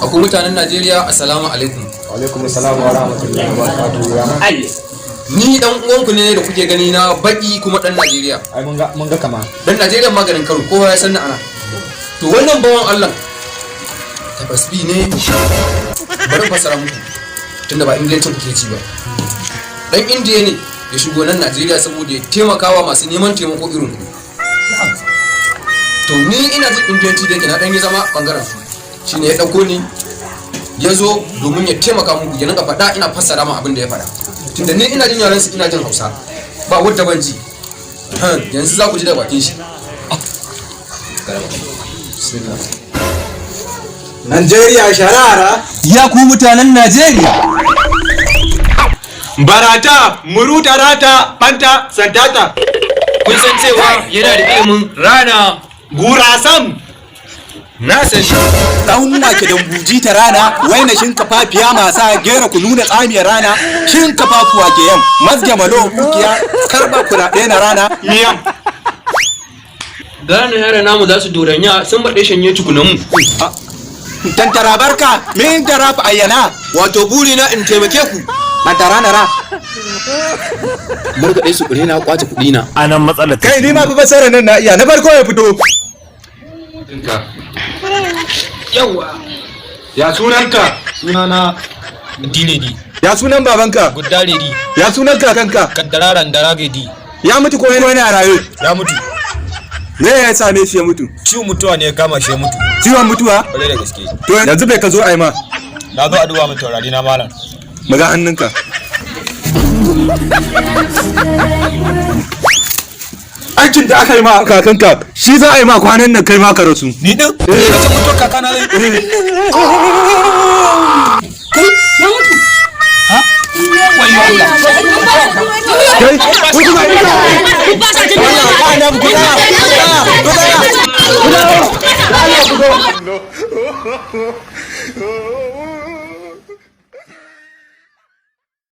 Akwai mutanen Najeriya, assalamu alaikum. Alaikum assalam wa rahmatullahi wa barakatuhu. Ya Ni dan uwanku ne da kuke gani na baki kuma dan Najeriya. Ai mun ga kama. Dan Najeriya maganin karo, kowa ya san ni ana. To wannan bawan Allah tabasbi ne, bari fasara muku tunda ba Ingilishi kuke ci ba. Dan Indiya ne ya shigo nan Najeriya saboda ya taimakawa masu neman taimako irin ku. To ni ina jin Indiyanci da yake na dan yi zama bangaren su. Shine ya dauko ni ya zo domin ya taimaka muku, ya ninka faɗa ina fassara ma abin da ya faɗa. Tunda ni ina jin yaran su, ina jin Hausa, ba wadda ban ji. Yanzu za ku ji da bakin shi. Bismillah. Najeriya sharara. Ya ku mutanen Najeriya. Barata, muruta rata, banta, santata. Kun san cewa yana da ilimin rana? Gurasam. Na san shi. Ɗan wake don buji ta rana, waina shinkafa fiya masa gera kunu na tsamiyar rana, shinkafa kuwa ke yam, mazge malo kukiya, karba kulaɗe na rana. Miyam. Gane yara namu za su doranya sun baɗe shanye tukunan mu. Tantara barka, min tara ayyana. Wato burina in taimake ku. Mantara na ra. Murkaɗe su ƙure na kwace kuɗi na. Anan matsalar. Kai, ni ma fa fasara nan na iya, na farko ya fito. Yawwa. Ya sunanka? Sunana Diredi. Ya sunan babanka? Guddaredi. Ya sunan kakanka? Kaddararan daragedi. Ya mutu ko yana raye? Ya mutu. Me ya same shi ya mutu? Ciwon mutuwa ne ya kama shi ya mutu. Ciwon mutuwa? Kwarai da gaske. To yanzu bai ka zo ai ma. Na zo a duba min taurari na, malam. Maga hannunka. Aikin da aka yi ma kakanka shi za a yi ma kwanan nan, kai ma ka rasu. Ni din? Ka ce mutuwar kakana zai? Kai, ya mutu. Ha? Wayo Allah. Kai, ku kuma ina. Allah, ku tsaya, ku tsaya, ku tsaya. Ku tsaya.